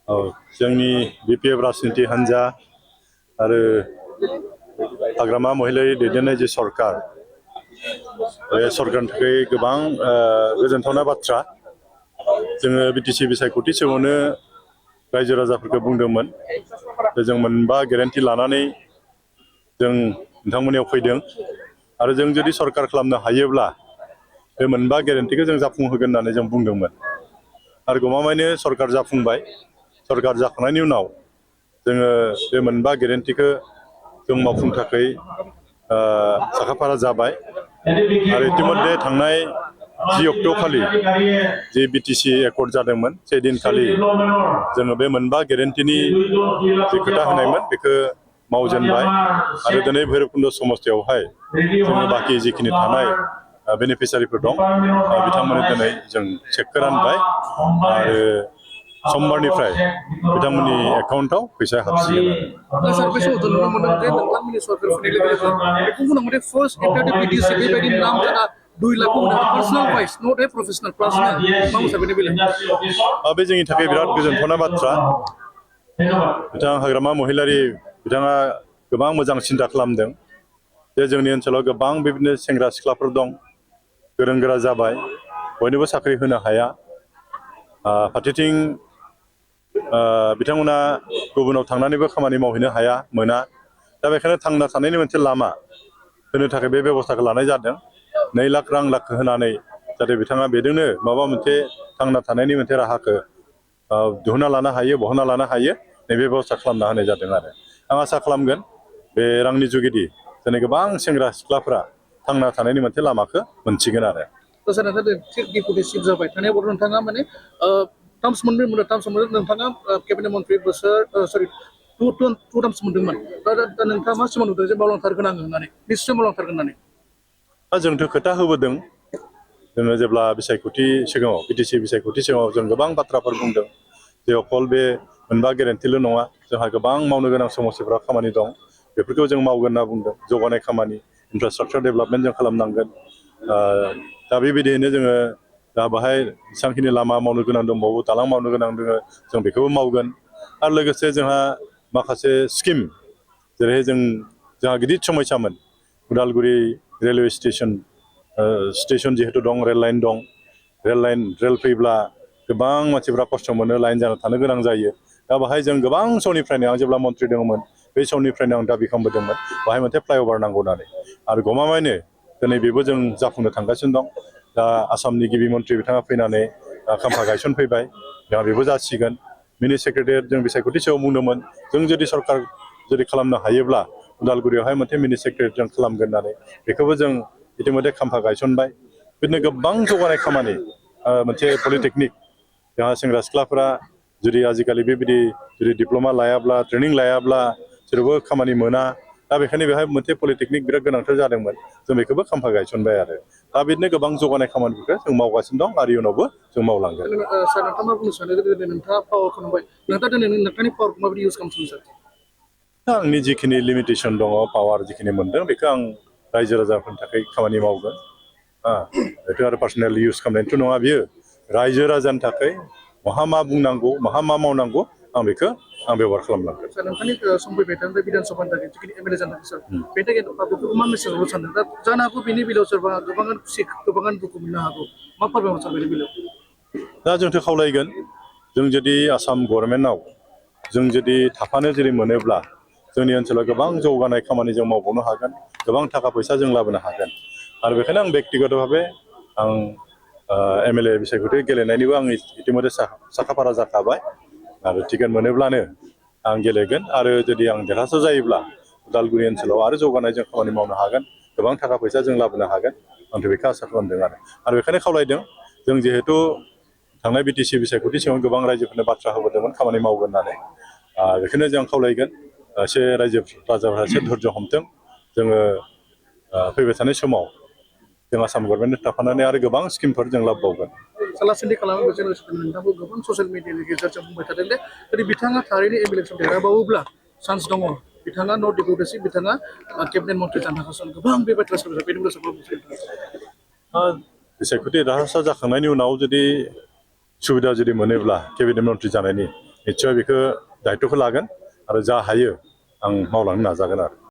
जोंनि BPF राजनिति हान्जा आरो हाग्रामा महिलारि दैदेननाय जे सरकार बे सरकारनि थाखाय गोबां गोजोनथावना बाथ्रा जोङो BTC बिसायख'थि समावनो रायजो राजाफोरखौ बुंदोंमोन जों मोनबा गेरेन्टि लानानै जों नोंथांमोननियाव फैदों आरो जों जुदि सरकार खालामनो हायोब्ला बे मोनबा गेरेन्टिखौ जों जाफुंहोगोन होननानै जों बुंदोंमोन आरो गमामायैनो सरकार जाफुंबाय सरकार जाखांनायनि उनाव जोङो बे मोनबा गेरेन्टिखौ जों मावफुंनो थाखाय साखाफारा जाबाय आरो इतिमध्ये थांनाय 10 अक्ट' खालि जे BTC एकर्ड जादोंमोन से दिनखालि जोङो बे मोनबा गेरेन्टिनि जे खोथा होनायमोन बेखौ मावजेनबाय आरो दिनै भैरबकुन्द समस्थियावहाय जोङो बाखि जिखिनि थानाय बेनिफिसियारिफोर दं बिथांमोननो दिनै जों चेकखौ रानबाय आरो समबारनिफ्राय बिथांमोननि एकाउन्टआव फैसा हाबसिगोन बे जोंनि थाखाय बिराद गोजोनथावना बाथ्रा बिथां हाग्रामा महिलारि बिथाङा गोबां मोजां सिन्था खालामदों जे जोंनि ओनसोलाव गोबां बेबायदिनो सेंग्रा सिख्लाफोर दं गोरों गोरा जाबाय बयनोबो साख्रि होनो हाया फारसेथिं बिथांमोना गुबुनाव थांनानैबो खामानि मावहैनो हाया मोना दा बेखायनो थांना थानायनि मोनसे लामा होनो थाखाय बे बेबस्थाखौ लानाय जादों 2 लाख रां होनानै जाहाथे बिथाङा बेजोंनो माबा मोनसे थांना थानायनि मोनसे राहाखौ दिहुनना लानो हायो बहनना लानो हायो नैबे बेबस्था खालामना होनाय जादों आरो आं आसा खालामगोन बे रांनि जुगिदि दिनै गोबां सेंग्रा सिख्लाफ्रा थांना थानायनि मोनसे लामाखौ मोनसिगोन आरो टार्म्स मोननै नोंथाङा केबिनेट मन्थ्रि बोसोर सरि टु टार्म्स मोनदोंमोन दा नोंथाङा मा सिमां नुदों जे मावलांथारगोन आङो होननानै निश्चय मावलांथारगोन होननानै जोंथ' खोथा होबोदों जोङो जेब्ला बिसायख'थि सिगाङाव BTC बिसायख'थि सिगाङाव जों गोबां बाथ्राफोर बुंदों जे अकल बे मोनबा गेरेन्टिल' नङा जोंहा गोबां मावनो गोनां समस्याफोरा खामानि दं बेफोरखौ जों मावगोन होनना बुंदों जौगानाय खामानि इनफ्रास्ट्राक्चार डेभेलपमेन्ट जों खालामनांगोन दा बेबायदियैनो जोङो दा बाहाय जेसांखिनि लामा मावनो गोनां दंबावो दालां मावनो गोनां दङ जों बेखौबो मावगोन आरो लोगोसे जोंहा माखासे स्किम जेरैहाय जोंहा गिदिर समस्यामोन उदालगुरि रेलवे स्टेशन जिहेतु दं रेल लाइन दं रेल फैब्ला गोबां मानसिफ्रा खस्थ' मोनो लाइन जाना थानो गोनां जायो दा बाहाय जों गोबां समनिफ्रायनो आं जेब्ला मन्थ्रि दङमोन बे समनिफ्रायनो आं दाबि खालामबोदोंमोन बाहाय मोनसे फ्लाइअभार नांगौ होननानै आरो गमामायैनो दिनै बेबो जों जाफुंनो थांगासिनो दं दा आसामनि गिबि मन्थ्रि बिथाङा फैनानै खाम्फा गायसनफैबाय दा बेबो जासिगोन मिनि सेक्रेटारियेट जों बिसायख'थि सायाव बुंदोंमोन जों जुदि सरकार जुदि खालामनो हायोब्ला उदालगुरियावहाय मोनसे मिनि सेक्रेटारियेट जों खालामगोन होननानै बेखौबो जों इतिमध्ये खाम्फा गायसनबाय बिदिनो गोबां जौगानाय खामानि मोनसे पलिटेकनिक जोंहा सेंग्रा सिख्लाफोरा जुदि आजिखालि बेबायदि जुदि डिप्ल'मा लायाब्ला ट्रेनिं लायाब्ला जेरावबो खामानि मोना दा बेखायनो बेहाय मोनसे पलिटेकनिक बिराद गोनांथार जादोंमोन जों बेखौबो खाम्फा गायसनबाय आरो दा बिदिनो गोबां जौगानाय खामानिफोरखौ जों मावगासिनो दं आरो इयुनावबो जों मावलांगोन सार नोंथाङा मा बुंनो सानो नोंथाङा पावारखौ नुबाय नोंथाङा दिनै नोंथांनि पावारखौ माबायदि इउज खालामनो सानो आंनि जिखिनि लिमिटेसन दङ पावार जिखिनि मोनदों बेखौ आं रायजो राजाफोरनि थाखाय खामानि मावगोन बेथ' आरो पार्सनेल इउज खालामनायथ' नङा बियो रायजो राजानि थाखाय माहा मा बुंनांगौ माहा मा मावनांगौ आं बेखौ बेबहार खालामलांगोन सार नोंथांनि सम फैबाय थानाय बिधान सभानि थाखाय जिखिनि एमएलए जानो थाखाय सार बेनि थाखाय बेफोरखौ मा मेसेज हरनो सानदों दा जानो हागौ बेनि बेलायाव सोरबा गोबाङानो खुसि गोबाङानो दुखु मोननो हागौ मा फोरमायहरनो सार बेनि बेलायाव दा जोंथ' खावलायगोन जों जुदि आसाम गभर्नमेन्टआव जों जुदि थाफानो जेरै मोनोब्ला जोंनि ओनसोलाव गोबां जौगानाय खामानि जों मावबावनो हागोन गोबां थाखा फैसा जों लाबोनो हागोन आरो बेखायनो आं बेक्तिगत भाबे आं एमएलए बिसायख'थि गेलेनायनिबो आं इतिमध्ये साखाफारा जाखाबाय आरो टिकेट मोनोब्लानो आं गेलेगोन आरो जुदि आं देरहासार जायोब्ला उदालगुरि ओनसोलाव आरो जौगानाय जों खामानि मावनो हागोन गोबां थाखा फैसा जों लाबोनो हागोन आंथ' बेखौ आसा खालामदों आरो बेखायनो खावलायदों जों जिहेतु थांनाय BTC बिसायख'थि सिगां गोबां रायजोफोरनो बाथ्रा होबोदोंमोन खामानि मावगोन होननानै बेखायनो जों खावलायगोन एसे रायजो राजाफ्रा एसे धैर्य हमथों जोङो फैबाय थानाय समाव जों आसाम गभर्नमेन्टजों थाफानानै आरो गोबां स्किमफोर जों लाबोबावगोन सालासन्थि खालामो जों नोंथांखौ गोबां ससियेल मिडियानि गेजेरजों बुंबाय थादों दे जुदि बिथाङा थारैनो इलेक्सन देरहाबावोब्ला चान्स दङ बिथाङा नर्थ इस्ट बिथाङा केबिनेट मन्थ्रि जानो हागोन गोबां बे बाथ्रा बेनि बिसायख'थि देरहासार जाखांनायनि उनाव जुदि सुबिदा जुदि मोनोब्ला केबिनेट मन्थ्रि जानायनि निस्सय बेखौ दायित्वखौ लागोन आरो जा हायो आं मावलांनो नाजागोन आरो